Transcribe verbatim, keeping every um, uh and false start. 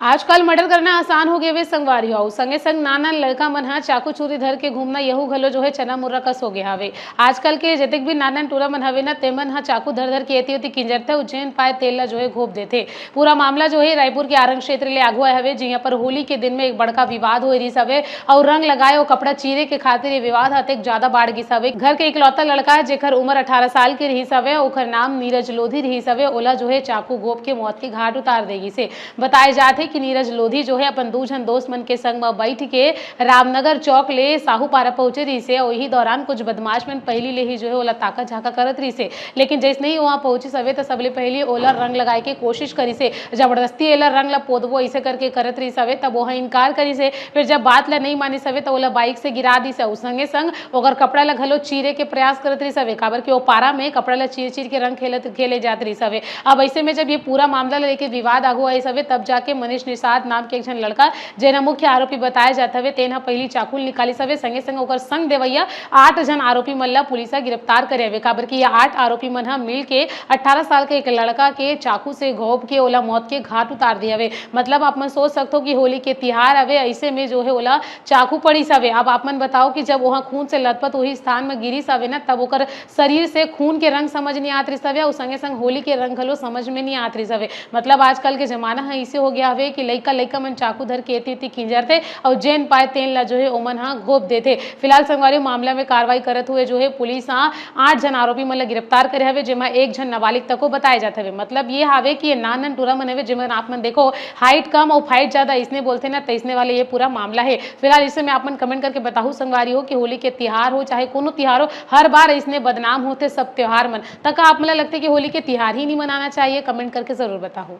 आजकल मर्डर करना आसान हो गए हवे संगवारी हो, संगे संग नान नान लड़का मन ह चाकू चूरी धर के घूमना, यहू घलो जो है चना मुर्रा कस हो गए हवे। आजकल के जतेक भी नान नान टूरा मन हवे ना, तेमन ह चाकू धर धर के एती ओती किंजरथे अउ जेन पाए तेन ला जो है घोप देथे। पूरा मामला जो है रायपुर के आरंग क्षेत्र ले आगू आए हवे, जिहां पर होली के दिन में एक बड़का विवाद होए रिहिस हवे अउ रंग लगाए अउ कपड़ा चीरे के खातिर ये विवाद ह अतेक ज्यादा बाढ़ गिस हवे। घर के इकलौता लड़का, जेकर उम्र अठारह साल के रिहिस हवे, ओकर नाम नीरज लोधी रिहिस हवे, ओला जो है चाकू घोप के मौत के घाट उतार दे गिस हे। बताए जात हे कि नीरज लोधी जो है अपन दू झन दोस्त मन के संग म बैठ के रामनगर चौक ले साहूपारा पहुंचे रिहिस हे। ओही दौरान कुछ बदमाश मन पहली ले ही जो है ओला ताका झाका करत रिहिस हे, लेकिन जैसने ही वहां पहुंचिस हवे त सबले पहली ओला रंग लगाए के कोशिश करिस हे। जबरदस्ती एला रंग ला पोतबो ऐसे करके करत रिहिस हवे, तब ओह इनकार करिस हे। फिर जब बात ला नहीं मानिस हवे त ओला बाइक से गिरा दिस हे। अउ संगे संग ओकर कपड़ा ला घलो चीरे के प्रयास करत रिहिस हवे, काबर कि ओ पारा में कपड़ा ला चीर चीर के रंग खेलत खेले जात रिहिस हवे। अब ऐसे में जब ये पूरा मामला ला लेके विवाद आगू आइस हवे, तब जाके मनीष निषाद नाम के एक झन लड़का, जेन ह मुख्य आरोपी बताए जात हवे, तेन ह पहिली चाकू ल निकालिस हवे। संगे संग ओकर संग देवैया आठ झन आरोपी मन ला पुलिस ह गिरफ्तार करे हवे, काबर कि ये आठ आरोपी मन ह मिल के अठारह साल के एक लड़का के चाकू से घोप के ओला मौत के घाट उतार दिए हवे। मतलब आप मन सोच सकथो कि होली के तिहार हवे, ऐसे में जो है ओला चाकू पड़िस हवे। अब आप मन बताओ कि जब वहाँ खून से लथपथ वही स्थान में गिरिस हवे ना, तब ओकर शरीर से खून के रंग समझ नहीं आत रिहिस हवे, अउ संगे संग होली के रंग घलो समझ में नहीं आत रिहिस हवे। मतलब आजकल के जमाना ह इसे हो गया हवे कि लइका लइका मन चाकू धर के एती ओती किंजरथे अउ जेन पाए तेन ला जो है ओमन ह घोप देथे। फिलहाल संगवारी, मामला में कार्रवाई करत हुए जो है पुलिस ह आठ झन आरोपी मन ला गिरफ्तार करे हवे, जेमा एक झन नाबालिग तको बताए जात हवे। मतलब ये हवे कि ये नान नान टूरा मन हवे, जेमन आप मन देखो हाइट कम अउ फाइट ज्यादा, इसने बोलथे ना, तैसने वाले ये पूरा मामला है। फिलहाल इसे में आप मन कमेंट करके बताहू संगवारी हो कि होली के तिहार हो चाहे कोनो तिहार हो, हर बार इसने बदनाम होथे सब त्योहार मन। त का आप मन ला लगथे कि होली के तिहार ही नहीं मनाना चाहिए? कमेंट करके जरूर बताहू।